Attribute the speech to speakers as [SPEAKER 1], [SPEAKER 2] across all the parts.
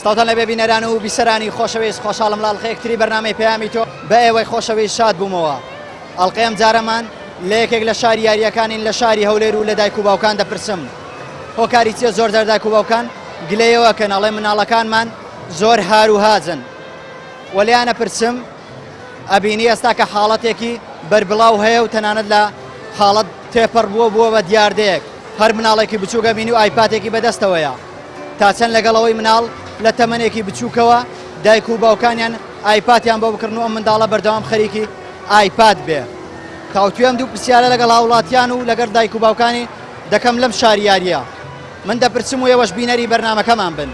[SPEAKER 1] سڵاوتان لەبێ بینەران و بیسەرانی خۆشەویست، خۆشحاڵم لە ئەڵقەیەکتری بەرنامەی پەیامی تۆ بە ئێوەی خۆشەویست شاد بوومەوە. ئەڵقەی ئەم جارەمان لە یەکێک لە شاری یارییەکانین لە شاری هەولێر و لە دایک و باوکان دەپرسم هۆکاری چییە زۆر جار دایک و باوکان گلەیەوە کەن ئەڵێ مناڵەکانمان زۆر هار و هاجن و لێیان ئەپرسم ئەبینی ئێستا کە حاڵەتێکی بەربڵاو هەیە و تەنانەت لە حاڵەت تێپەڕ بووە بووە بە دیاردەیەک هەر مناڵێکی بچووکە بینی و ئایپاتێکی بەدەستەوەیە تا چەند لەگەڵ ئەوەی مناڵ لە تەمەنێکی بچووکەوە دایک و باوکانیان ئایپاتیان بۆ بکڕن و ئەم منداڵە بەردەوام خەریکی ئایپاد بێ. تاوتوێ ئەم دوو پرسیارە لەگەڵ هاوڵاتیان و لەگەڵ دایک و باوکانی دەکەم لەم شاری یارییە. من دەپرسم و ئێوەش بینەری بەرنامەکەمان بن.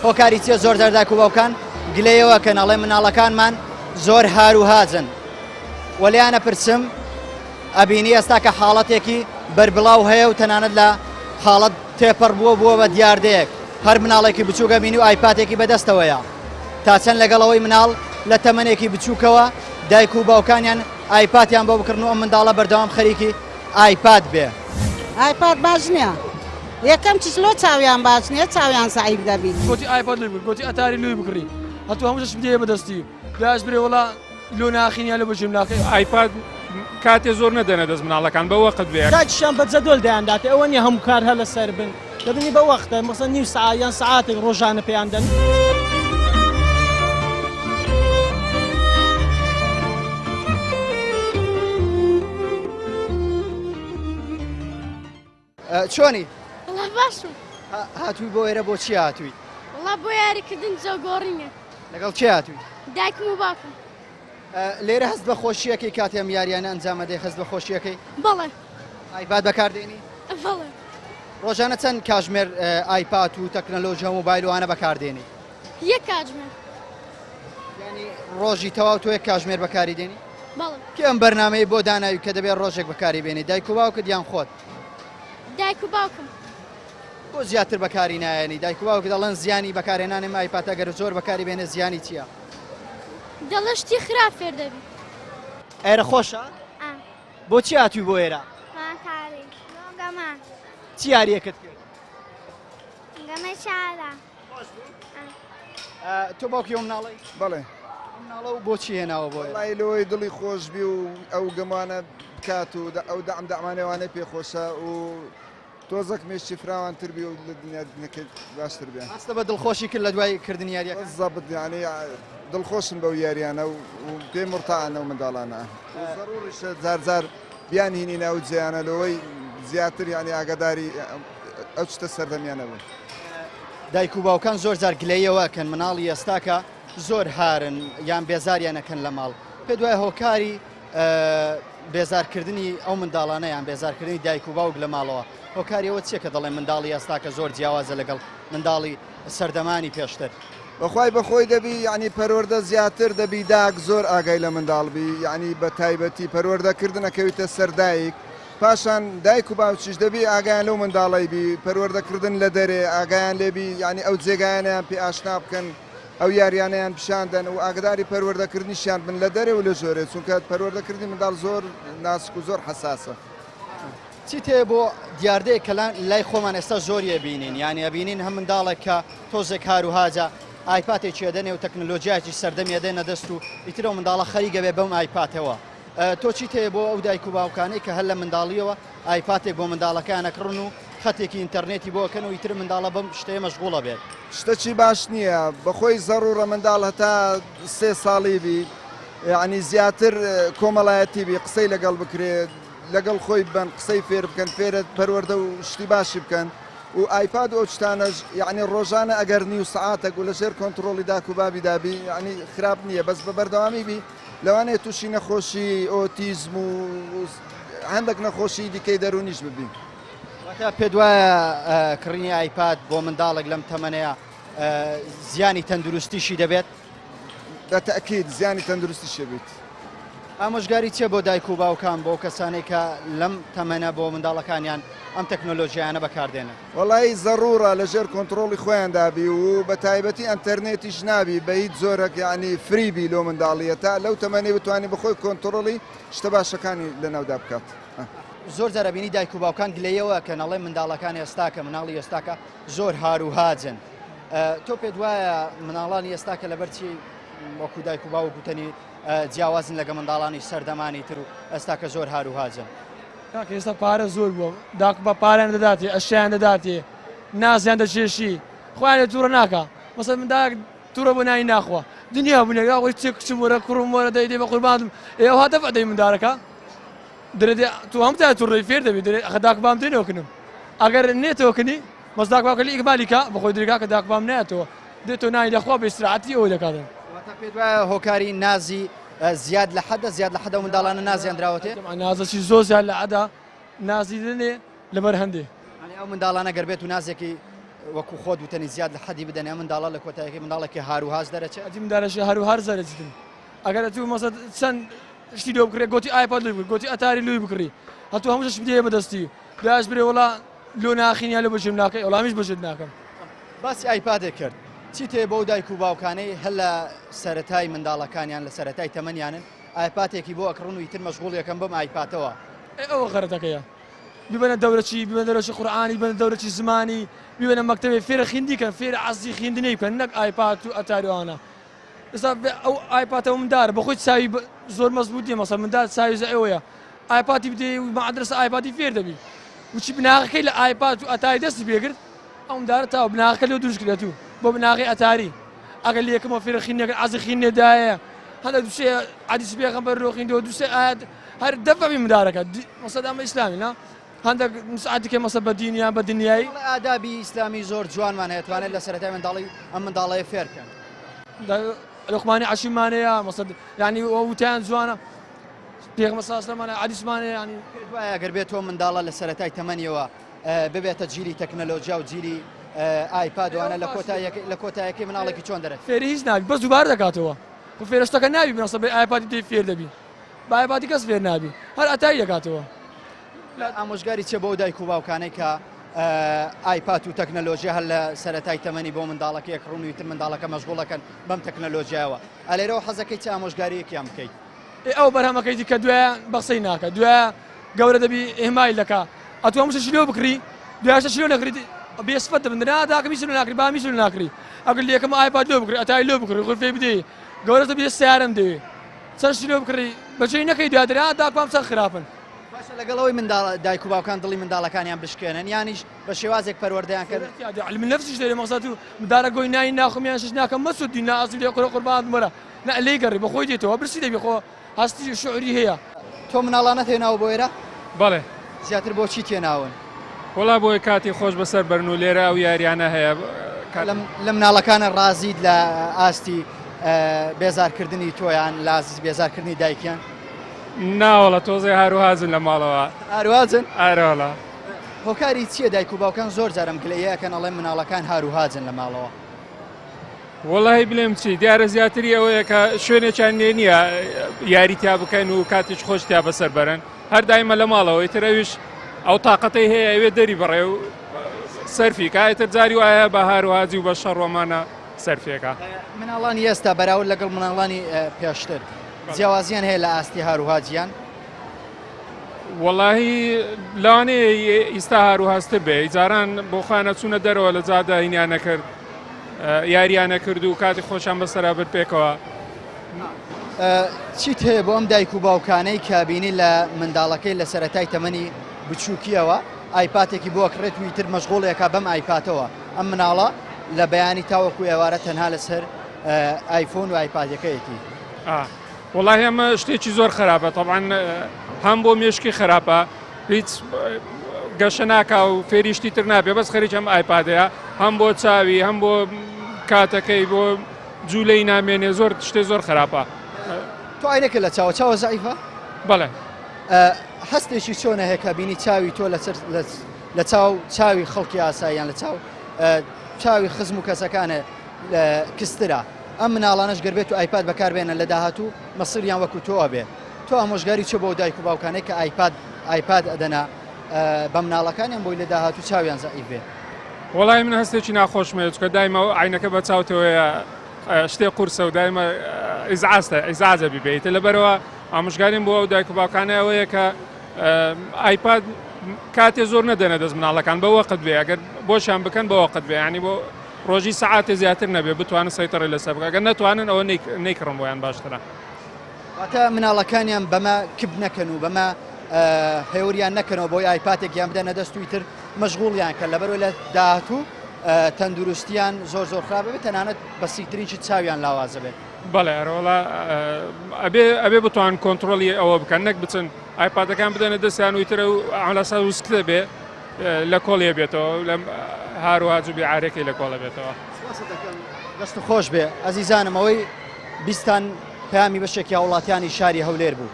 [SPEAKER 1] هۆکاری چیە زۆر جار دایک و باوکان گلەیەوە کەن ئەڵێ مناڵەکانمان زۆر هار و هاجن و لێیان ئەپرسم ئەبینی ئێستا کە حاڵەتێکی بەربڵاو هەیە و تەنانەت لە حاڵەت تێپەڕ بووە بووە بە دیاردەیەک هەر مناڵێکی بچووک ئەبینی و ئایپاتێکی بەدەستەوەیە تا چەند لەگەڵ ئەوەی مناڵ لە تەمەنێکی بچووکەوە دایک و باوکانیان ئایپاتیان بۆ بکڕن و ئەم منداڵە بەردەوام خەریکی ئایپاد بێ.
[SPEAKER 2] ئایپاد باش نییە یەکەم چیز لۆ چاویان باش نییە چاویان زەعیف دەبی.
[SPEAKER 3] گۆتی ئایپاد لۆی بکڕ گۆتی ئەتاری لۆی بکڕی هەتوو هەموو شتم دێ بەدەستی دوایش برێ وەڵا لۆ ناخین یا لۆ بەجێم ناخەی.
[SPEAKER 4] ئایپاد کاتێ زۆر نەدەنە دەست مناڵەکان بە وەقت بێ.
[SPEAKER 5] دایکیشیان بە جەدۆل دەیانداتێ ئەوە نیە هەموو کار هەر لەسەر بن دەبینی بە وەختە مەسەن نیو سەعات یان سەعاتێک ڕۆژانە پێیان دەن.
[SPEAKER 1] چۆنی؟
[SPEAKER 6] وەڵا باشم.
[SPEAKER 1] هاتووی بۆ ئێرە بۆ چی هاتووی؟
[SPEAKER 6] وەڵا بۆ یاریکردن جەوگۆڕینە.
[SPEAKER 1] لەگەڵ کێ هاتووی؟
[SPEAKER 6] دایکم و باوکم.
[SPEAKER 1] لێرە هەست بە خۆشیەکەی کاتێ ئەم یاریانە ئەنجامەدەی هەست بە خۆشیەکەی؟
[SPEAKER 6] بەڵێ.
[SPEAKER 1] ئایپاد بەکاردێنی؟
[SPEAKER 6] بەڵێ.
[SPEAKER 1] ڕۆژانە چەند کاژمێر ئایپاد و تەکنەلۆژیا و مۆبایل وانە بەکاردێنی؟
[SPEAKER 6] یەک کاتژمێر.
[SPEAKER 1] یانی ڕۆژی تەواو تۆ یەک کاژمێر بەکاری دێنی؟
[SPEAKER 6] بەڵێ.
[SPEAKER 1] کێ ئەم بەرنامەی بۆ داناوی کە دەبێت ڕۆژێک بەکاری بێنی دایک و باوکت یان خۆت؟
[SPEAKER 6] دایک و باوکم.
[SPEAKER 1] بۆ زیاتر بەکاری نایەنی؟ دایک و باوکت دەڵێن زیانی بەکارهێنانی ئەم ئایپاتە گەر زۆر بەکاری بێنێ زیانی چییە؟
[SPEAKER 6] دەڵێ شتی خراپ فێر دەبی.
[SPEAKER 1] ئێرە خۆشە؟
[SPEAKER 6] ئا.
[SPEAKER 1] بۆچی هاتووی بۆ ئێرە؟
[SPEAKER 6] ماتاری. بۆ گەمە.
[SPEAKER 1] چی یارییەکت کرد؟
[SPEAKER 6] گەمەی شارە.
[SPEAKER 1] خۆش بوو؟ تۆ باوکی ئەو مناڵەی؟
[SPEAKER 7] بەڵێ.
[SPEAKER 1] ئەو مناڵە و بۆچی هێناوە بۆ ئێرە؟
[SPEAKER 7] وەڵی لەوەی دڵی خۆش بی و ئەو گەمانە بکات و ئەو دەعم دەعمانەوانەی پێخۆشە و تۆزەک مێشکی فراوانتر بی و لە دنیا دنەکەی باشتر بێ.
[SPEAKER 1] هەستە بە دڵخۆشی کرد لە دوای کردنی یاریەکە؟
[SPEAKER 7] بالضبط یعنی دڵخۆشن بەو یاریانە و پێی مورتاعن ئەو منداڵانە زەڕوڕیشە جار جار بیانهینینە ئەو جێیانە لەوەی زیاتر یعنی ئاگاداری ئەو شتە سەردەمیانە بن.
[SPEAKER 1] دایک و باوکان زۆر جار گلەییەوە ئەکەن مناڵی ئێستاکە زۆر هارن یان بێزاریان ئەکەن لە ماڵ پێت وایە هۆکاری بێزارکردنی ئەو منداڵانە یان بێزارکردنی دایک و باوک لە ماڵەوە هۆکاری ئەوە چییە کە دەڵێن منداڵی ئێستاکە زۆر جیاوازە لەگەڵ منداڵی سەردەمانی پێشتر؟
[SPEAKER 7] بەخوای بەخۆی دەبی یعنی پەروەردە زیاتر دەبی داک زۆر ئاگای لە منداڵ بی یعنی بە تایبەتی پەروەردە کردن ئەکەویتە سەر دایک پاشان دایک و باوکیش دەبی ئاگایان لەو منداڵەی بی پەروەردە کردن لە دەرێ ئاگایان لێ بی یعنی ئەو جێگایانەیان پێ ئاشنا بکەن ئەو یاریانەیان پیشان دەن و ئاگداری پەروەردە کردنیشیان بن لە دەرێ و لە ژۆرێ چونکە پەروەردە کردنی منداڵ زۆر ناسک و زۆر حەساسە.
[SPEAKER 1] چیت هەیە بۆ دیاردەیەک کە لای خۆمان ئێستا زۆری ئەبینین یانی ئەبینین هەم منداڵێک کە تۆزێک هار و هاجە ئایپاتێکی ئەدەنێ و تەکنەلۆجیایەکی سەردەمی ئەدەنە دەست و ئیتر ئەو منداڵە خەریک ئەبێ بەم ئایپاتەوە تۆ چیت هەیە بۆ ئەو دایک و باوکانەی کە هەر لە منداڵیەوە ئایپاتێک بۆ منداڵەکەیان ئەکڕن و خەتێکی ئینتەرنێتی بۆ ئەکەن و ئیتر منداڵە بەم شتەیە مەشغوڵە بێت؟
[SPEAKER 7] شتەکی باش نییە بەخۆی زەڕوڕە منداڵ هەتا سێ ساڵی بی یعنی زیاتر کۆمەڵایەتی بی قسەی لەگەڵ بکرێت لەگەڵ خۆی ببەن قسەی فێر بکەن فێرە پەروەردە و شتی باشی بکەن و ئایپاد و ئەو شتانەش یعنی ڕۆژانە ئەگەر نیو سەعاتێک و لەژێر کۆنتڕۆڵی داک و بابی دابی یعنی خراپ نییە بەس بە بەردەوامی بی لەوانەیە تووشی نەخۆشی ئۆتیزم و هەندێک نەخۆشی دیکەی دەروونیش ببی.
[SPEAKER 1] واتە پێت وایە کڕینی ئایپاد بۆ منداڵێک لەم تەمەنەیە؟ زیانی تەندروستیشی دەبێت؟
[SPEAKER 7] بە تەئکید زیانی تەندروستیشی دەبێت.
[SPEAKER 1] ئامۆژگاری چیە بۆ دایک و باوکان بۆ کەسانەی کە لەم تەمەنە بۆ منداڵەکانیان ئەم تەکنۆلۆژیایانە بەکاردێنن؟
[SPEAKER 7] وەڵایی زەڕوڕە لە ژێر کۆنتڕۆڵی خۆیاندا بی و بە تایبەتی ئەنتەرنێتیش نابی بە هیچ جۆرەک یەعنی فری بی لۆ منداڵیە تا لەو تەمەنەی بتوانی بە خۆی کۆنتڕۆڵی شتە باشەکانی لە ناودا بکات.
[SPEAKER 1] زۆر جار ئەبینی دایک و باوکان گلەیەوە ئەکەن ئەڵێن منداڵەکان ئێستاکە مناڵی ئێستاکە زۆر هار و هاجن تۆ پێت وایە مناڵانی ئێستاکە لەبەر چی وەکو دایک و باوک وتەنی جیاوازن لەگە منداڵانی سەردەمانی تر و ئێستاکە زۆر هار و هاجن؟
[SPEAKER 3] کاکە ئێستا پارە زۆر بووە داک بە پارەیان دەداتێ ئەشیان دەداتێ نازیان دەچێشی خۆیان لێ تووڕە ناکا مەسەلەن منداڵێک تووڕە بۆ نانی ناخوا دنیا بوونە یا خۆی چێ کچم وەرە کوڕم وەرە دەی دەی بە قوربانتم ئێ ئەوها دەفع دەی مندارەکە درێ دێ تو هەم تا تووڕەی فێر دەبی درێ ئەخە داک بام دێنەوە کنم ئەگەر نێتەوە کنی بەس داک باوکە لە ئیقبالی کا بەخۆی درێ کاکە داک بام نایەتەوە دێتەوە نانی دەخوا بە ئیسراحەتی ئەوە دەکاتن.
[SPEAKER 1] واتە پێت وایە هۆکاری نازی زیاد لە حەدە زیاد لە حەدە و منداڵانە نازیان دراوەتێ؟
[SPEAKER 3] نازەکی زۆر زیاد لە حەدە نازی دەنێ لەبەر هەندێ.
[SPEAKER 1] یانی ئەو منداڵانە گەر بێت و نازێکی وەکو خۆت وتەنی زیاد لە حەدی بدەنێ ئەم منداڵە لە کۆتایەکەی منداڵێکی هاروهاز دەرەچێ؟
[SPEAKER 3] ئەجی منداڵێکی هاروهارز دەرەچیتن ئەگەر ئەتوو مەسەد چەند شتی لۆ بکڕێ گۆتی ئایپاد لۆی بکڕی گۆتی ئەتاری لۆی بکڕی هەتوو هەموو شتێک بدەیە بەدەستی دوایش برێ وەڵا لۆ ناخین یا لۆ بەجێم ناکەی وەڵا منیش بەجێت ناکەم.
[SPEAKER 1] باسی ئایپادێک کرد چیت هەیە بەو دایک و باوکانەی هەر لە سەرەتای منداڵەکانیان لە سەرەتای تەمەنیانن ئایپاتێکی بۆ ئەکڕن و ئیتر مەشغوڵی ئەکەن بەم ئایپاتەوە؟
[SPEAKER 3] ئێ ئەوە غەرەتەکەیە بیبەنە دەورەچی بیبەنە دەورەچی قورئانی بیبەنە دەورەچی زمانی بیبەنە مەکتەبێ فێرە خیندی کەن فێرە عەزی خیندنەی بکەن نەک ئایپات و ئەتاری و ئەوانە ئێستا ئەو ئایپاتە مندارە بەخۆی چاوی زۆر مەزبوط نییە مەسەل مندار چاوی زەئەوەیە ئایپاتی بدەی و مەدرسە ئایپاتی فێر دەبی وچی بناغەکەی لە ئایپات و ئەتاری دەستی پێکرد ئەو مندارە تاو بناغەکە لۆ دروست کرێت و بۆ بناغەی ئەتاری ئەگەر لە یەکەمەوە فێرە خینەکە عەزی خینێ دایە هەندە دوسێ حەدیسی پێغەمبەر لۆ خیندەوە دوسێ ئایەت هەر دەفعی مندارەکە مەسەل ئەمە ئیسلامی نا هەندێک مساعدی کە مەسە بە دین یان بە دنیایی.
[SPEAKER 1] بەڵێ ئادابی ئیسلامی زۆر جوانمان هەیە توانێت لە سەرەتای منداڵی ئەم منداڵەیە فێر کەن.
[SPEAKER 3] لوقمانی عەشیمان هەیە مەسە یانی وتیان جوانە پێغەمبەر صلی الله علیه و سلم حەدیسمان هەیە یانی.
[SPEAKER 1] پێت وایە ئەگەر بێت تۆ منداڵە لە سەرەتای تەمەنیەوە ببێتە جیلی تەکنەلۆجیا و جیلی ئایپاد وانە لە کۆتاییەکەی لە کۆتایەکەی مناڵێکی چۆن دەرەچێت؟
[SPEAKER 3] فێری هیچ نابی بەس دووبارە دەکاتەوە خۆ فێرە شتەکە نابی مەسە بە ئایپادی دێی فێر دەبی. بە ئایپادی کەس فێر نابی هەر ئەتای دەکاتەوە.
[SPEAKER 1] ئامۆژگاری چیە بۆ ئەو دایک و باوکانەی کە ئایپاد و تەکنەلۆژیا هەر لە سەرەتای تەمەنی بۆ منداڵەکە یەکڕون و ئیتر منداڵەکە مەشغوڵەکەن بەم تەکنەلۆژیایەوە ئەلێرەوە حەزەکەی چ ئامۆژگاریەکیان بکەیت؟
[SPEAKER 3] ئێ ئەو بەرهەمەکەی دی کە دوایە بەقسەی ناکە دوایە گەورە دەبی ئیهمال دەکا ئەتوو هەموو شتێکی لۆ بکڕی دوایە شتێکی لۆ نەکڕیت بێ سفەت دەبن نا داکم هیچ لۆ ناکڕی بام هیچ لۆ ناکڕی ئەگەر لە یەکەم ئایپاد لۆ بکڕی ئەتای لۆ بکڕی غورفەی بدەی گەورە دەبی سەیارەم دەوێ چەند شتی لۆ بکڕی بەجێی نەکەی دوای دەرێ داکوام چەند خراپن.
[SPEAKER 1] باشە لەگەڵ ئەوەی منداڵ دایک و باوکان دڵی منداڵەکانیان بشکێنن یانیش بە شێوازێک پەروەردەیان کەن.
[SPEAKER 3] علم نفسیش دەرێ مەقسەد و مندارە گۆی نانی ناخۆم یان شت ناکەم مەچۆ دی نازم لێ کوڕە قوربانت وەرە نا لێی گەڕی بە خۆی دێتەوە برسی دەبی خۆ هەستی شعوری هەیە.
[SPEAKER 1] تۆ مناڵانت هێناوە بۆ ئێرە؟
[SPEAKER 4] بەڵێ.
[SPEAKER 1] زیاتر بۆ چی تێناون؟
[SPEAKER 4] وەڵا بۆیە کاتی خۆش بەسەر بەرن و لێرە ئەو یاریانە هەیە.
[SPEAKER 1] لە مناڵەکانە ڕازیت لە ئاستی بێزارکردنی تۆیان لە ئاستی بێزارکردنی دایکیان؟
[SPEAKER 4] ناوەڵە تۆزێ هاروهاجن لە ماڵەوە.
[SPEAKER 1] هاروهاجن؟
[SPEAKER 4] ئارەوەڵا.
[SPEAKER 1] هۆکاری چییە دایک و باوکان زۆر جارم گلەیی ئەکەن ئەڵێن مناڵەکان هاروهاجن لە ماڵەوە؟
[SPEAKER 4] وەڵاهی بلێم چی دیارە زیاتری ئەوەیە کە شوێنێکیان لێ نییە یاری تیا بکەن و کاتێک خۆش تیا بەسەر بەرن هەر دایمە لە ماڵەوە ئیتر ئەویش ئەو تااقەتەی هەیە ئەوێ دەری بڕێ و سەرفی کایتر جاری وایە بە هاروهاجی و بە شەڕۆمانە سەرفێکە.
[SPEAKER 1] مناڵانی ئێستا بەراورد لەگەڵ مناڵانی پێشتر جیاوازیان هەیە لە ئاستی هاروهاجیان؟
[SPEAKER 4] وەڵاهی لەوانەیە ئیستا هاروهاستر بێ جاران بۆ خۆیان ئەچوونە دەرەوە لە جادە هینیان نەکرد یاریان نەکرد و کاتی خۆشیان بەسەرا برد پێکەوە.
[SPEAKER 1] چیت هەیە بۆ ئەم دایک و باوکانەی کە بینی لە منداڵەکەی لە سەرەتای تەمەنی بچووکیەوە ئایپاتێکی بۆ ئەکڕێت و ئیتر مەشغوڵێکە بەم ئایپاتەوە ئەم مناڵە لە بەیانی تاوەکو ئێوارە تەنها لەسەر ئایفۆن و ئایپادەکەیەتی؟
[SPEAKER 4] وەڵاهی ئەمە شتێکی زۆر خراپە تەبعەن هەم بۆ مێشکی خراپە هیچ گەشە ناکا و فێری شتی تر نابێ بەس خەریک ئەم ئایپادەیە هەم بۆ چاوی هەم بۆ کاتەکەی بۆ جوولەی نامێنێ زۆر شتێ زۆر خراپە.
[SPEAKER 1] تۆ عینەکە لە چاوە چاوە زەعیفە؟
[SPEAKER 4] بەڵێ.
[SPEAKER 1] هەستێکی چۆنە هەیە کە بینی چاوی تۆ لە چاو چاوی خەڵکی ئاساییان لە چاو چاوی خزم و کەسەکانێ کزترە. ئەم مناڵانەش گەر بێت و ئایپاد بەکاربێنن لە داهاتوو مەسیریان وەکو تۆ ئەبێ. تۆ ئامۆژگاری چ بۆ دایک و باوکانەی کە ئایپاد ئایپاد ئەدەنە بە مناڵەکانیان بۆی لە داهاتوو چاویان زەعیف بێ؟
[SPEAKER 4] وەڵای من هەستێکی ناخۆشم هەیە چونکە دایمە عینەکە بە چاوتەوەیە شتێ قورسە و دایمە ئیزعاستە ئیزعاجە بیبێیتە لەبەرەوە ئامۆژگاریم بۆ ئەو دایک و باوکانە ئەوەیە کە ئایپاد کاتێ زۆر نەدەنە دەست مناڵەکان بە وەقت بێ ئەگەر بۆشیان بکەن بە وەقت بێ ینی بۆ ڕۆژی سەعاتێ زیاتر نەبێ بتوانن سەیتەڕی لەسەر بکەن ئەگەر نەتوانن ئەوە نەیکڕن بۆیان باشترە.
[SPEAKER 1] واتە مناڵەکانیان بەمە کپ نەکەن و بەمە هێوریان نەکەنەوە بۆی ئایپاتێکیان بدەنە دەست و ئیتر مەشغوڵیان کەن لەبەرەوەی لە داهاتوو تەندروستیان زۆر زۆر خراپ بێت تەنانەت بەسیترین شت چاویان لاوازە بێت.
[SPEAKER 4] بەڵێ ئەرەوەڵا ئەبێ ئەبێ بتوان کۆنتترۆلی ئەوە بکەن نەک بچن ئایپادەکان بدەنە دەستیان و ئیتر ئەو ئەملاسا وسکتە بێ لە کۆڵیە بێتەوە لەم هاروهاج و بێعارەکەی لە کۆڵە بێتەوە.
[SPEAKER 1] سپاست دەکەم دەست خۆش بێ ئەزیزانم ئەوەی بیستان پەیامی بەشێکی هاوڵاتیانی شاری هەولێر بوو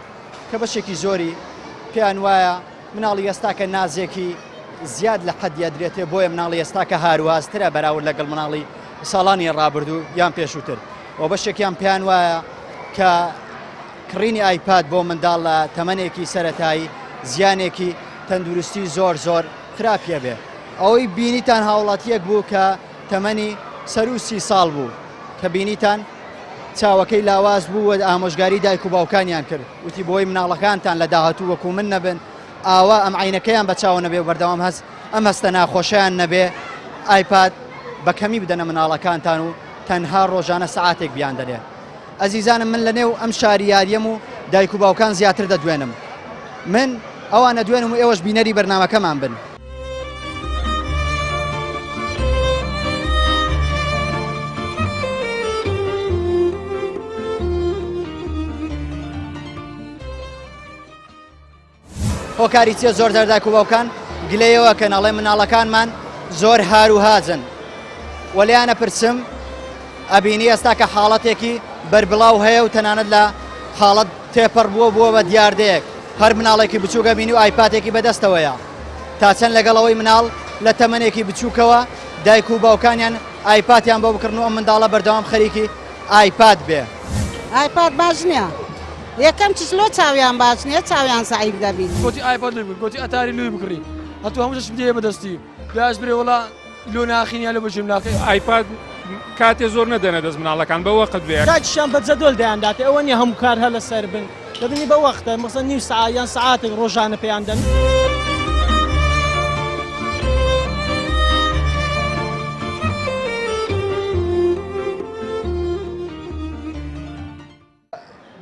[SPEAKER 1] کە بەشێکی زۆری پێیان وایە مناڵی ئێستاکە نازێکی زیاد لە حەد ئەدرێتێ بۆیە مناڵی ئێستاکە هاروهازترە بەراورد لەگەڵ مناڵی ساڵانی ڕابردوو یان پێشووتر و بەشێکیان پێیان وایە کە کڕینی ئایپاد بۆ منداڵ لە تەمەنێکی سەرەتایی زیانێکی تەندروستی زۆر زۆر خراپیە بێ. ئەوەی بینیتان هاوڵاتیەک بوو کە تەمەنی سەروو 30 ساڵ بوو کە بینیتان چاوەکەی لاواز بوو و ئامۆژگاری دایک و باوکانیان کرد وتی بۆی مناڵەکانتان لە داهاتوو وەکو من نەبن ئاوا ئەم عینەکەیان بە چاوە نەبێ و بەردەوام هەست ئەم هەستە ناخۆشیان نەبێ ئایپاد بە کەمی بدەنە مناڵەکانتان و تەنها ڕۆژانە سەعاتێک بیان دەنێ. ئەزیزانم من لەنێو ئەم شاری یاریەم و دایک و باوکان زیاتر دەدوێنم من ئەوان ئەدوێنم و ئێوەش بینەری بەرنامەکەمان بن. هۆکاری چیە زۆر جار دایک و باوکان گلەیەوە کەن ئەڵێ مناڵەکانمان زۆر هار و هاجن و لێیانە پرسم ئەبینی ئێستا کە حاڵەتێکی بەربڵاو هەیە و تەنانەت لە حاڵەت تێپەڕ بووە بووە بە دیاردەیەک هەر مناڵێکی بچووکە بینی و ئایپاتێکی بەدەستەوەیە تا چەند لەگەڵەوەی مناڵ لە تەمەنێکی بچووکەوە دایک و باوکانیان ئایپاتیان بۆ بکڕن و ئەم منداڵە بەردەوام خەریکی ئایپاد بێ.
[SPEAKER 2] ئایپاد باش نیە یەکەم چش لۆ چاویان باش نیە چاویان زەعیف دەبی.
[SPEAKER 3] گۆتی ئایپاد لۆی بکڕی گۆتی ئەتاری لۆی بکڕی هەتوو هەموو شتم دێ بەدەستی دوایش برێ وەڵا لۆ ناخین یا لۆ بەجێم ناخەی.
[SPEAKER 4] ئایپاد کاتێ زۆر نەدەنە دەست مناڵەکان بە وەقت بێ.
[SPEAKER 5] کاتیشیان بە جەدوەل دەیانداتێ ئەوە نیە هەموو کار هەر لەسەر بن دەبینی بە وەختە مەسەن نیو سەعات یان سەعاتێک ڕۆژانە پێیان دەن.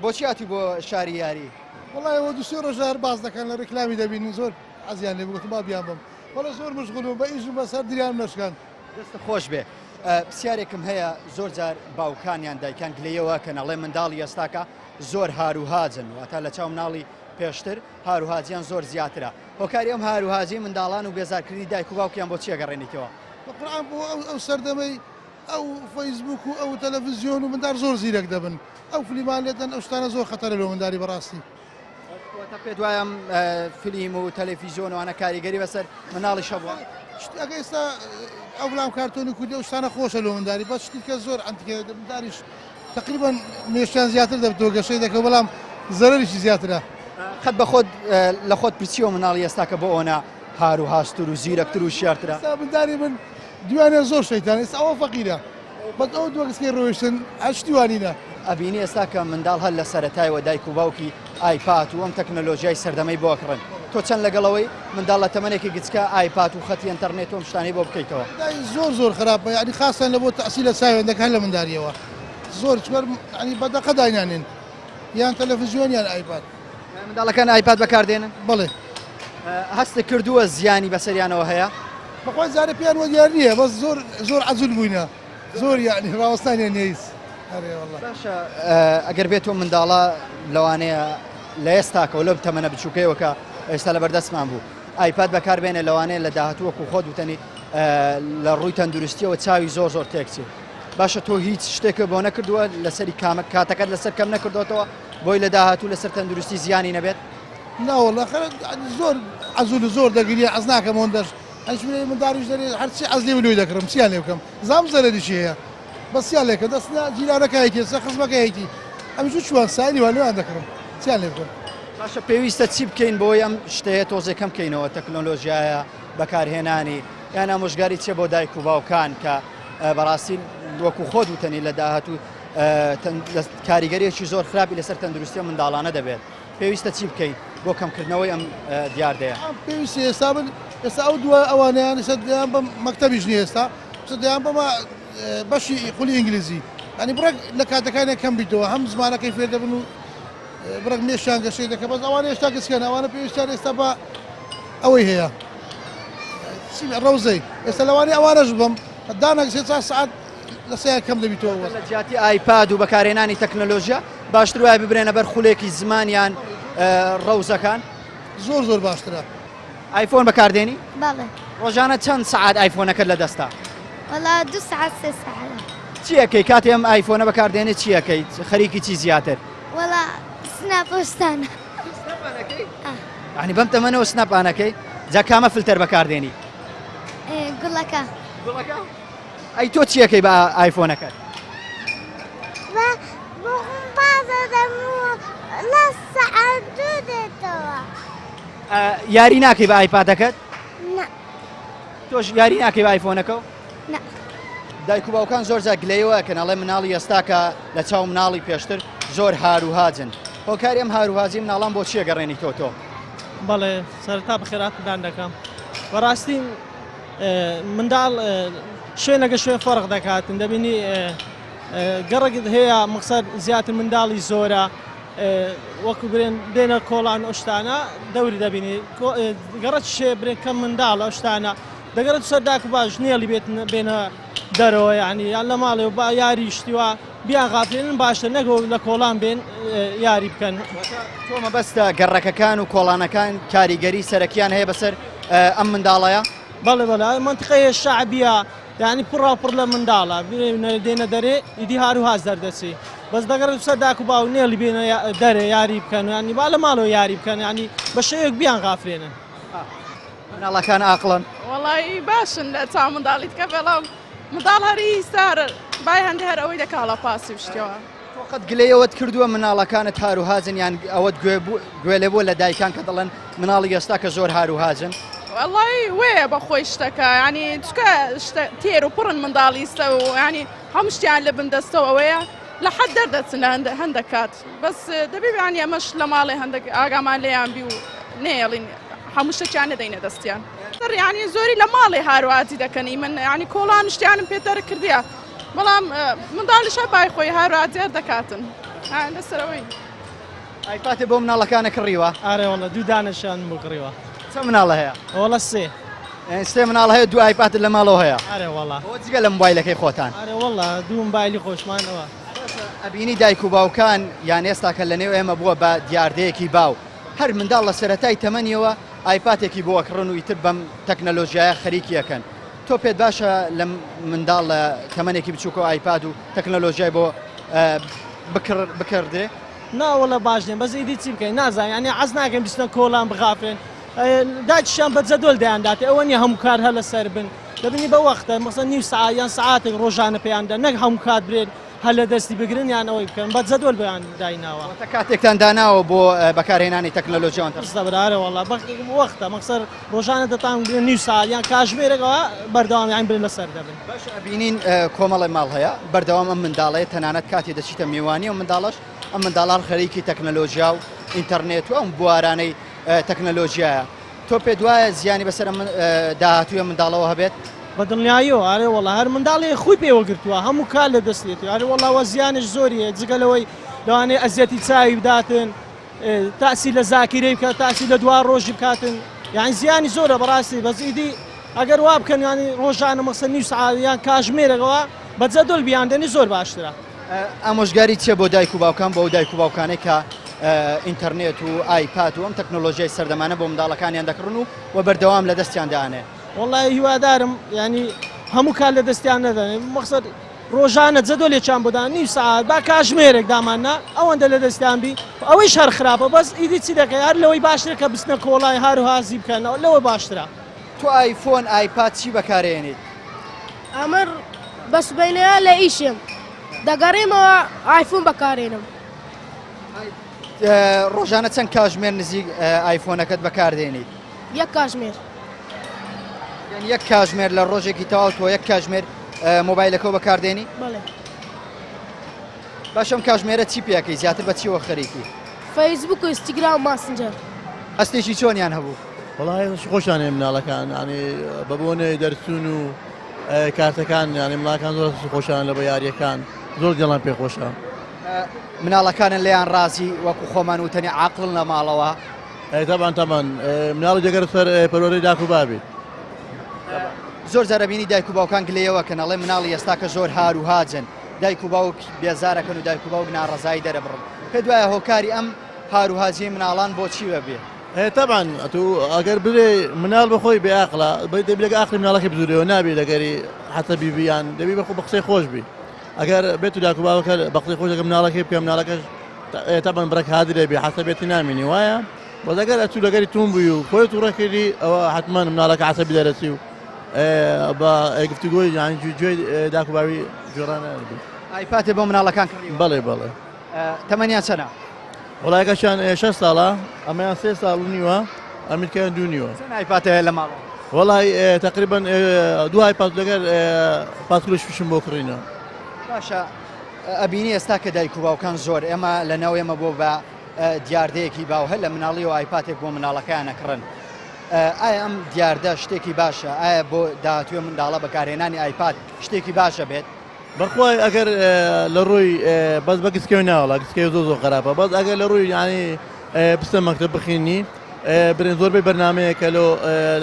[SPEAKER 1] بۆچی هاتووی بۆ شاری یاری؟
[SPEAKER 8] وەڵای ئەوە دوو سێ ڕۆژە هەر باس دەکەن لە ڕیکلامی دەبینن زۆر حەزیان لێ بوو گوتم با بیانبەم وەڵا زۆر مشغول بووم بە ئیش و بەسەر دریانم نەشکاند.
[SPEAKER 1] دەستت خۆش بێ پرسیارێکم هەیە زۆر جار باوکان یان دایکان گلەیەوە کەن ئەڵێ منداڵی ئێستاکە زۆر هاروهاجن واتە لە چاو مناڵی پێشتر هاروهاجیان زۆر زیاترە هۆکاری ئەم هاروهاجی منداڵان و بێزارکردنی دایک و باوکیان بۆ چیە گەڕێنیتەوە؟
[SPEAKER 8] بە قورعان بۆ ئەو سەردەمەی ئەو فەیسبوک و ئەو تەلەفزیۆن و مندار زۆر زیرەک دەبن ئەو فلیمان لێدەن ئەو شتانە زۆر خەتەرە لۆ منداری بەڕاستی.
[SPEAKER 1] واتە پێت وایە ئەم فلیم و تەلەفیزیۆن وانە کاریگەری بەسەر مناڵیش هەبووە؟
[SPEAKER 8] ئەگە ئێستا ئەو فلام کارتۆنی کوردی ئەو شتانە خۆشە لۆ منداری بەس شتی کە زۆر ئەنتیکە منداریش تقریبا مێشکیان زیاتر دەبتەوە گەشەی دەکە بەڵام زەرەریشی زیاترە.
[SPEAKER 1] قەت بە خۆت لە خۆت پرسیوە مناڵی ئێستاکە بۆ ئەوەنە هار و هاستر و زیرەکتر و شیارترە؟
[SPEAKER 8] ئێستا منداری من دویانە زۆر شەیتان ئێستا ئەوە فەقیرە بەس ئەو دووە کەسکەی ڕۆیشتن هەر شتی وانینە.
[SPEAKER 1] ئەبینی ئێستا کە منداڵ هەر لە سەرەتایەوە دایک و باوکی ئایپات و ئەم تەکنەلۆژیای سەردەمەی بۆ ئەکڕن تۆ چەند لەگەڵ ئەوەی منداڵ لە تەمەنێکی گچکە ئایپات و خەتی ئەنتەرنێت و ئەم شتانەی بۆ بکەیتەوە؟
[SPEAKER 8] دای زۆر زۆر خراپە یانی خاستان لە بۆ تەئسیر لە چاویان دەکا هەر لە منداریەوە زۆر چوار یانی بە دەقە داینانێن یان تەلەفزیۆن یان ئایپاد.
[SPEAKER 1] منداڵەکان ئایپاد بەکاردێنن؟
[SPEAKER 8] بەڵێ.
[SPEAKER 1] هەستت کردووە زیانی بەسەریانەوە هەیە؟
[SPEAKER 8] بەخوای جارێ پێیان وە دیار نییە بەس زۆر زۆر عەجول بووینە زۆر یعنی ڕاوەستانیان نییە هیچ ئەرێ واللە.
[SPEAKER 1] باشە ئەگەر بێت و منداڵە لەوانەیە لە ئێستاکەوە لەو تەمەنە بچووکەیەوە کە ئێستا لە بەردەستمان بوو ئایپاد بەکاربێنێ لەوانەیە لە داهاتوو وەکو خۆت وتەنی لە ڕووی تەندروستیەوە چاوی زۆر زۆر تێکچێت باشە تۆ هیچ شتێکە بۆ نەکردووە لەسەری کامە کاتەکەت لەسەر کەم نەکردوتەوە بۆی لە داهاتوو لەسەر تەندروستی زیانی نەبێت؟
[SPEAKER 8] ناوەڵا خەرە زۆر عەزول و زۆر دەگریە عەز ناکەم ئەوەندەش هەنیش من منداریش دەرێ هەرچی عەز لێ لۆی دەکڕم چیان لێ بکەم زام زەرەریشی هەیە بەس چیان لێ بکەم دەست جیرانەکە هەیتی سە خزمەکە هەیتی ئەمیش چوان سایلی وان لۆیان دەکڕم چیان لێ بکەم.
[SPEAKER 1] باشە پێویستە چی بکەین بۆی ئەم شتەیە تۆزێ کەم کەینەوە تەکنۆلۆژیایە بەکارهێنانی یان ئامۆژگاری چیە بۆ دایک و باوکان کە بەڕاستی وەکو خۆت وتەنی لە داهاتوو کاریگەریەکی زۆر خراپی لەسەر تەندروستی منداڵانە دەبێت پێویستە چی بکەین بۆ کەمکردنەوەی ئەم دیاردەیە؟
[SPEAKER 8] پێویستی ئێستا من ئێستا ئەو دووە ئەوانیان ئێستا دەیان بەم مەکتەبیش نییە ئێستا ئێستا دەیان بەمە بەشی خولی ئینگلیزی ینی بڕێک لە کاتەکانیان کەم بیتەوە هەم زمانەکەی فێر دەبن و بڕێک مێشیان گەشەی دەکە بەس ئەوانە هێشتا گچکەن ئەوانە پێویستیان ئێستا بە ئەوەی هەیە ڕەوزەی ئێستا لەوانەیە ئەوانەش بم دانەگسێ چا سعات لە سەیان کەم دەبیتەوە.
[SPEAKER 1] لە جیاتی ئایپاد و بەکارهێنانی تەکنەلۆژیا باشتر وایە ببرێنە بەر خولێکی زمان یان ڕەوزەکان؟
[SPEAKER 8] زۆر زۆر باشترە.
[SPEAKER 1] ئایفۆن بەکاردێنی؟
[SPEAKER 6] بەڵێ.
[SPEAKER 1] ڕۆژانە چەند سەعات ئایفۆنەکەت لە دەستە؟
[SPEAKER 6] وەڵا دوو سەعات سێ سەعات.
[SPEAKER 1] چی ئەکەی کاتێ ئەم ئایفۆنە بەکاردێنی چی ئەکەیت خەریکی چی زیاتر؟
[SPEAKER 6] وەڵا سناپ و شتانە.
[SPEAKER 1] سناپانەکەی؟ یانی بەم تەمەنەوە سناپانەکەی؟ جا کامە فلتەر بەکاردێنی؟
[SPEAKER 6] گوڵەکە.
[SPEAKER 1] گوڵەکە؟ ئەی تۆ چی ئەکەی بە ئایفۆنەکەت؟ یاری ناکەی بە ئایپادەکەت؟ تۆش یاری ناکەی بە ئایفۆنەکە؟ دایک و باوکان زۆر جار گلەیەوە ئەکەن ئەڵێ مناڵی ئێستاکە لە چاو مناڵی پێشتر زۆر هاروهاجن هۆکاری ئەم هاروهاجی مناڵان بۆ چییە گەڕێنی تۆ تۆ؟
[SPEAKER 5] بەڵێ سەرەتا بەخێراتتان دەکەم بەڕاستی منداڵ شوێنەکە شوێن فەرق دەکاتن دەبینی گەڕەکت هەیە مقسەر زیاتر منداڵی زۆرە وەکو برێن دێنە کۆڵان ئەو شتانە دەوری دەبینی گەڕەک شێ برێن کەم منداڵ ئەو شتانە دەگەڕێت سەر داک و باش نێڵی بێت بێنە دەرەوە یعنی یان لە ماڵێ و با یاری شتیوە بیان غافلێنن باشتر نەگەوە لە کۆڵان بێن یاری بکەن.
[SPEAKER 1] تۆ مەبەستە گەڕەکەکان و کۆڵانەکان کاریگەری سەرەکیان هەیە بەسەر ئەم منداڵەیە؟
[SPEAKER 5] بەڵێ بەڵێ مەنتقەیە شەعبیە یعنی پڕا پڕ لە منداڵە دێنە دەرێ ئیدی هار و هاز دەردەچی بەس دەگەڕێت سەر داک و باو نێڵی بێنە دەرێ یاری بکەن ینی با لە ماڵەوە یاری بکەن ینی بە شێوەیەک بیان غافلێنن.
[SPEAKER 1] مناڵەکان ئاقڵن؟
[SPEAKER 9] وەڵی باشن لە چاو منداڵی تکە بەڵام منداڵ هەری سار بای هەندێ هەر ئەوەی دەکاڵە پاسی و شتەوە.
[SPEAKER 1] تۆ قەت گلەیەوەت کردووە مناڵەکانت هاروهاجن یان ئەوەت گوێ لێ بووە لە دایکان کە دەڵێن مناڵی ئێستا کە زۆر هاروهاجن؟
[SPEAKER 9] وەڵی وەیە بە خۆی شتەکە ینی چکە شتە تێر و پڕن منداڵی ئیستا و ینی هەموو شتیان لە بن دەستەوە ئەوەیە لە حەد دەردەچن لە هەندێک کات بەس دەبێ ینی ئەمەش لە ماڵێ هەندێک ئاگامان لێیان بی و نەیەڵین هەموو شتێکیان نەدەینە دەستیان ینی زۆری لە ماڵێ هاروازی دەکەنی من ینی کۆڵان شتیانم پێ دەرک کردیە بەڵام منداڵیشە بای خۆی هاروازیار دەکاتن لەسەرەوەی.
[SPEAKER 1] ئایپاتێ بۆ مناڵەکانە کڕیوە؟
[SPEAKER 5] ئارێ وەڵا دوو دانەشیان بۆ کڕیوە.
[SPEAKER 1] چەند مناڵە هەیە؟
[SPEAKER 5] وەڵا سێ.
[SPEAKER 1] سێ مناڵ هەیە دوو ئایپاتت لە ماڵەوە هەیە؟
[SPEAKER 5] ئارێ وەڵا.
[SPEAKER 1] ئەوە جگە لە مۆبایلەکەی خۆتان؟
[SPEAKER 5] ئارێ وەڵا دوو مۆبایلی خۆشمان ئەوە.
[SPEAKER 1] ئەبینی دایک و باوکان یان ئێستا کە لە نێو ئێمە بووە بە دیاردەیەکی باو هەر منداڵ لە سەرەتای تەمەنیەوە ئایپاتێکی بۆ ئەکڕن و ئیتر بەم تەکنەلۆژیایە خەریکی ئەکەن تۆ پێت باشە لە منداڵ لە تەمەنێکی بچووکەوە ئایپاد و تەکنەلۆژیای بۆ بکڕدرێ؟
[SPEAKER 5] نا وەڵا باش نیە بەس ئیدی چی بکەین نازانین یانی عەز ناکەین بچنە کۆڵان بغافرێن دایکیشیان بە جەدۆل دەیان داتێ ئەوە نیە هەموو کار هەر لەسەر بن دەبینی بە وەختە مەسەن نیو سەعات یان سەعاتێک ڕۆژانە پێیان دەن نەک هەموو کات برێن هەر لە دەستی بگرن یان ئەوەی بکەن بە جەدۆل بۆیان دایناوە.
[SPEAKER 1] واتە کاتێکتان داناوە بۆ بەکارهێنانی تەکنەلۆژیا و
[SPEAKER 5] ئەنتەرنێت؟ ئەرێ وەڵا وەختە مەقسەر ڕۆژانە دەتان بگرن نیو سەعات یان کاژمێرێک ئەوە بەردەوام یان برێن لەسەر دەبن.
[SPEAKER 1] باشە ئەبینین کۆمەڵێ ماڵ هەیە بەردەوام ئەم منداڵەیە تەنانەت کاتێ دەچیتە میوانی ئەو منداڵەش ئەم منداڵان خەریکی تەکنەلۆژیا و ئینتەرنێت و ئەم بوارانەی تەکنەلۆژیایە تۆ پێت وایە زیانی بەسەر داهاتووی ئەم منداڵەوە هەبێت؟
[SPEAKER 5] بە دڵنیاییەوە ئەرێ وەڵا هەر منداڵێ خوی پێوە گرتووە هەموو کار لە دەستێتی ئەرێ وەڵا وە زیانش زۆری هەیە جگە لەوەی لەوانەیە ئەزیەتی چاوی بداتن تاسی لە زاکیرەی بکات تاسی لە دوا ڕۆژی بکاتن یان زیانی زۆرە بەڕاستی بەس ئیدی ئەگەر وا بکەن ینی ڕۆژانە مەسە نیو سەعات یان کاژمێرێکەوە بە جەدۆل بیاندێنی زۆر باشترە.
[SPEAKER 1] ئامۆژگاری چیە بۆ دایک و باوکان بۆ ئەو دایک و باوکانەی کە ئینتەرنێت و ئایپاد و ئەم تەکنۆلۆژیای سەردەمانە بۆ منداڵەکانیان دەکڕن و و بەردەوام لە دەستیان دانێ؟
[SPEAKER 5] وەڵی هیوادارم ینی هەموو کار لە دەستیان نەدەن مەخسەر ڕۆژانە جەدۆلێکیان بۆ دان نیو سەعات با کاژمێرێک داماننا ئەوەندە لە دەستیان بی ئەوەیش هەر خراپە بەس ئیدی چی دەکەی هەر لەوەی باشترە کە بچنە کۆڵای هار و هازی بکەنەوە لەوە باشترە.
[SPEAKER 1] تۆ ئایفۆن ئایپاد چی بەکارێنیت؟
[SPEAKER 10] ئەمر بە سبەینەیە لە ئیشم دەگەڕێمەوە ئایفۆن بەکارێنم.
[SPEAKER 1] ڕۆژانە چەند کاژمێر نزیک ئایفۆنەکەت بەکاردێنیت؟
[SPEAKER 10] یەک کاژمێر.
[SPEAKER 1] یعنی یەک کاژمێر لە ڕۆژێکی تەواو تۆ یەک کاژمێر مۆبایلەکەەوە بەکاردێنی؟
[SPEAKER 10] بەڵێ.
[SPEAKER 1] باشم کاژمێرە چی پێەکەی زیاتر بە چیوە خەریکی؟
[SPEAKER 10] فەیسبوک و ئینستاگرام و ماسنجەر.
[SPEAKER 1] هەستێکی چۆنیان هەبوو؟
[SPEAKER 11] وەڵای خۆشیان هەیە مناڵەکان یانی بە بۆنەی دەرچوون و کارتەکان یانی مناڵەکان زۆر خۆشیان لە بە یاریەکان زۆر دڵیان پێ خۆشە.
[SPEAKER 1] مناڵەکانن لێیان ڕازی وەکو خۆمان وتەنی عاقڵن لە ماڵەوە؟
[SPEAKER 11] تەبان تەبان مناڵی دەگەر سەر پەروەردەی داک و بابی.
[SPEAKER 1] زۆر جارە بینی دایک و باوکان گلەیەوە کەن ئەڵێ مناڵی ئێستاکە زۆر هار و هاجن دایک و باوک بێزارەکەن و دایک و باوک ناڕەزایی دەرەبڕن پێت وایە هۆکاری ئەم هار و هاجیەی مناڵان بۆ چی وەبێ؟
[SPEAKER 11] ئێ تەبعەن ئەتوو ئەگەر برێ مناڵ بەخۆی بێ ئاقڵە دەبی لەگە ئاقلی مناڵەکەی بزورێەوە نابێ لەگەری حەسەبی بی یان دەبی بەخۆ بە قسەی خۆش بی ئەگەر بێت و داک و باوەکە بە قسەی خۆش لەگە مناڵەکەی بکە مناڵەکەش تەبعەن بڕێک هادرێ بێ حەسەبێتی نامینی وایە بەس ئەگەر ئەتوو لەگەری توون بووی و خۆی تووڕە کردی ئەوە حتمما مناڵەکە عەسەبی دەرەچی و بە گفتوگۆی یان گوێی داک و باوی گوێڕانە
[SPEAKER 1] ئایپاتێ بۆ مناڵەکان کڕیوە؟
[SPEAKER 11] بەڵێ بەڵێ.
[SPEAKER 1] تەمەنیان چەنە؟
[SPEAKER 11] وەڵا یەکەشیان شەش ساڵە ئەمەیان سێ ساڵ و نیوە ئەمیرکەیان دوو نیوە.
[SPEAKER 1] چەند ئایپاد هەیە لە ماڵەوە؟
[SPEAKER 11] وەڵای تقریبا دوو ئایپاد لەگەر پاسکلش فشم بۆ کڕینە.
[SPEAKER 1] باشە ئەبینی ئێستا کە دایک و باوکان زۆر ئێمە لە ناو ئێمە بۆ بە دیاردەیەکی باو هەر لە مناڵیەوە ئایپاتێک بۆ مناڵەکەیان ئەکڕن ئایا ئەم دیاردە شتێکی باشە ئایا بۆ داهاتووی منداڵە بەکارهێنانی ئایپاد شتێکی باشە بێت؟
[SPEAKER 11] بەخوای ئەگەر لە ڕووی بەس بە گسکەوی ناوەڵا گسکەوی زۆر زۆر خراپە بەس ئەگەر لە ڕووی یعنی بچنە مەکتەب بخینی برێن زۆربەی بەرنمەیە کە لۆ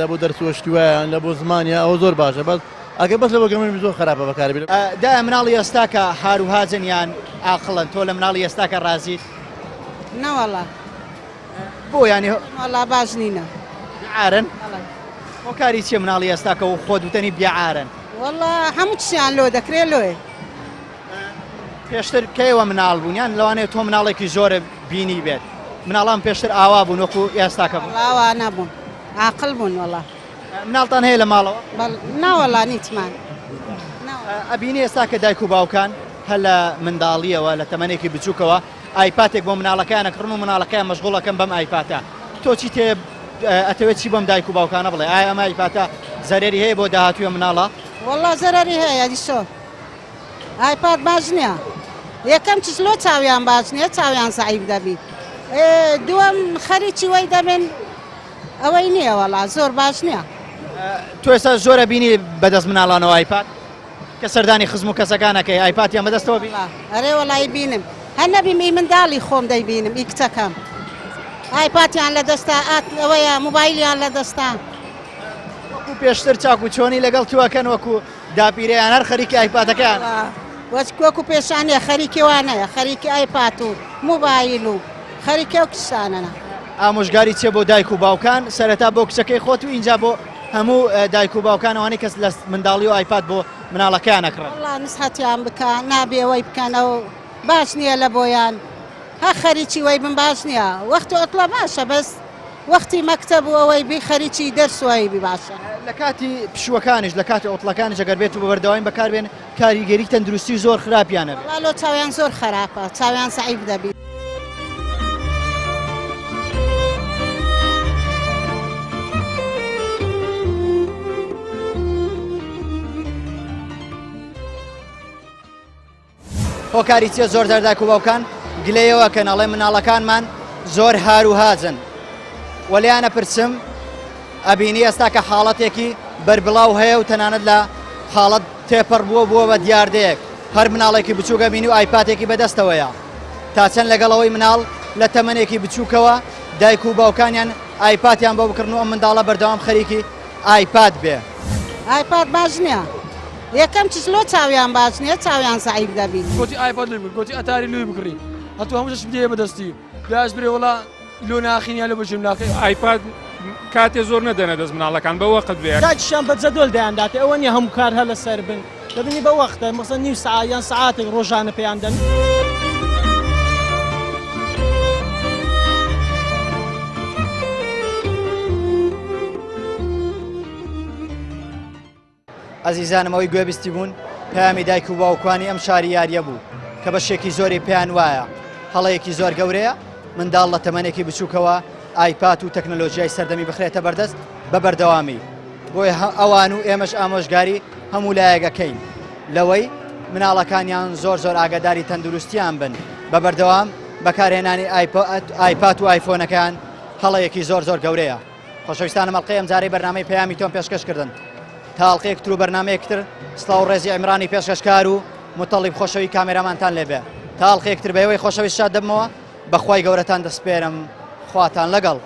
[SPEAKER 11] لە بۆ دەرس وەشتی وایان لە بۆ زمانیا ئەوە زۆر باشە بەس ئەگەر بەس لە بۆ گەمەی زۆر خراپە بەکاری بێت.
[SPEAKER 1] دایە مناڵی ئێستاکە هار و هاجن یان ئاقڵن تۆ لە مناڵی ئێستاکە ڕازیت؟
[SPEAKER 2] نەوەڵا.
[SPEAKER 1] بۆ یانی
[SPEAKER 2] وەڵا باش نینە.
[SPEAKER 1] بێعارن؟ هۆکاری چیە مناڵی ئێستاکە و خۆت وتەنی بێعارن؟
[SPEAKER 2] وەڵا هەموو چیان لۆ دەکرێ لۆێ.
[SPEAKER 1] پێشتر کەیەوە مناڵ بوون یان لەوانەیە تۆ مناڵێکی زۆرە بینی بێت مناڵان پێشتر ئاوا بوون وەکو ئێستاکە بوون؟
[SPEAKER 2] وەڵا وا نەبوون عاقڵ بوون وەڵا.
[SPEAKER 1] مناڵتان هەیە لە ماڵەوە؟
[SPEAKER 2] بەڵ ناوەڵا نیچمان.
[SPEAKER 1] ئەبینی ئێستا کە دایک و باوکان هەر لە منداڵیەوە لە تەمەنێکی بچووکەوە ئایپاتێک بۆ مناڵەکەیان ئەکڕن و مناڵەکەیان مەشغوڵ ئەکەن بەم ئایپاتە تۆ چی تێ ئەتەوێت چی بەم دایک و باوکانە بڵێ ئایا ئەم ئایپاتە زەرەری هەیە بۆ داهاتووی مناڵە؟
[SPEAKER 2] وەڵا زەرەری هەیە دیسۆ ئایپاد باش نییە یەکەم چیز لۆ چاویان باش نییە چاویان زەعیف دەبی دووەم خەریکی وەی دەبن ئەوەی نییە وەڵا زۆر باش نییە.
[SPEAKER 1] تۆ ئێستا زۆرە بینی بەدەست مناڵانەوە ئایپاد؟ کە سەردانی خزم و کەسەکان ئەکەی ئایپاتیان بەدەستەوە بی؟
[SPEAKER 2] ئەرێ وەڵا ئەیبینم هەر نەبیم ئی منداڵی خۆم دەیبینم ئی کچەکەم ئایپاتیان لە دەستە ئات ئەوەیە موبایلیان لە دەستە.
[SPEAKER 1] وەکو پێشتر چاک و چۆنی لەگەڵ تو ئەکەن وەکو داپیرەیان هەر خەریکی ئایپاتەکەیان.
[SPEAKER 2] وەچ وەکو پێشانە خەریکی وانەیە خەریکی ئایپات و موبایل و خەریکی ئەو کچانەنە.
[SPEAKER 1] ئامۆژگاری چیە بۆ دایک و باوکان سەرەتا بۆ کچەکەی خۆت و ئینجا بۆ هەموو دایک و باوکان ئەوانەی کەس لە منداڵی و ئایپاد بۆ مناڵەکەیان ئەکڕن.
[SPEAKER 2] وەڵا نسحەتیان بکە نابێ وەی بکەن ئەو باش نییە لە بۆیان هە خەریکی وەی بن باش نییە وەختی عوتڵە باشە بەس وەختی مەکتەب و ئەوەی بی خەریکی دەرس وەی بی باشە.
[SPEAKER 1] لە کاتی پشووەکانیش لە کاتی عوتڵەکانیش ئەگەر بێت و بە بەردەوامی بەکار بێن کاریگەری تەندروستی زۆر خراپیان ئەبێت.
[SPEAKER 2] وەڵا لۆ چاویان زۆر خەراپە چاویان زەعیف دەبی.
[SPEAKER 1] هۆکاری چیە زۆر جار دایک و باوکان گلەیەوە کەن ئەڵێ مناڵەکانمان زۆر هار و هاجن وەلیانە پرسم ئەبینی ئێستا کە حاڵەتێکی بەربڵاو هەیە و تەنانەت لە حاڵەت تێپەڕ بووە بووە بە دیاردەیەک هەر مناڵێکی بچووک ئەبینی و ئایپاتێکی بەدەستەوەیە تا چەند لەگەڵ ئەوەی مناڵ لە تەمەنێکی بچووکەوە دایک و باوکانیان ئایپاتیان بۆ بکڕن و ئەم منداڵە بەردەوام خەریکی ئایپاد بێ.
[SPEAKER 2] ئایپاد باش نییە یەکەم چیز لۆ چاویان باش نییە چاویان زەعیف دەبی.
[SPEAKER 3] گۆتی ئایپاد لۆی بکڕی گۆتی ئەتاری لۆی بکڕی هەتوو هەموو شتێک بدەیە بەدەستی دوایش برێ وەڵا لۆ ناخین یا لۆ بەجێم ناخەی.
[SPEAKER 4] ئایپاد کاتێ زۆر نەدەنە دەست مناڵەکان بە وەقت بێ.
[SPEAKER 5] کاتیشیان بە جەدوەل دەیان داتێ ئەوە نیە هەموو کار هەر لەسەر بن دەبینی بە وەختە مەسەن نیو سەعات یان سەعاتێک ڕۆژانە پێیان دەن.
[SPEAKER 1] ئەزیزانم ئەوەی گوێبیستی بوون پەیامی دایک و باوکانی ئەم شاری یاریە بوو کە بەشێکی زۆری پێیان وایە هەڵەیەکی زۆر گەورەیە منداڵ لە تەمەنێکی بچووکەوە ئایپات و تەکنەلۆژیای سەردەمی بخرێتە بەردەست بە بەردەوامی بۆیە ئەوان و ئێمەش ئامۆژگاری هەموو لایەکەکەین لەوەی مناڵەکانیان زۆر زۆر ئاگاداری تەندروستیان بن بە بەردەوام بەکارهێنانی ئایپات و ئایفۆنەکان هەڵەیەکی زۆر زۆر گەورەیە. خۆشەویستانم ئەڵقەی ئەمجارەی بەرنامەی پەیامی تۆم پێشکەش کردن تا ئەڵقەیەک تر و بەرنامەیەک تر سڵاو ڕێزی عیمرانی پێشکەشکار و موتەڵیب خۆشەوی کامێرامانتان لێبێ تا ئەڵقەیەک تر بە ئێوەی خۆشەویست شاد دەبمەوە بەخوای گەورەتان دەسپێرم خواتان لەگەڵ.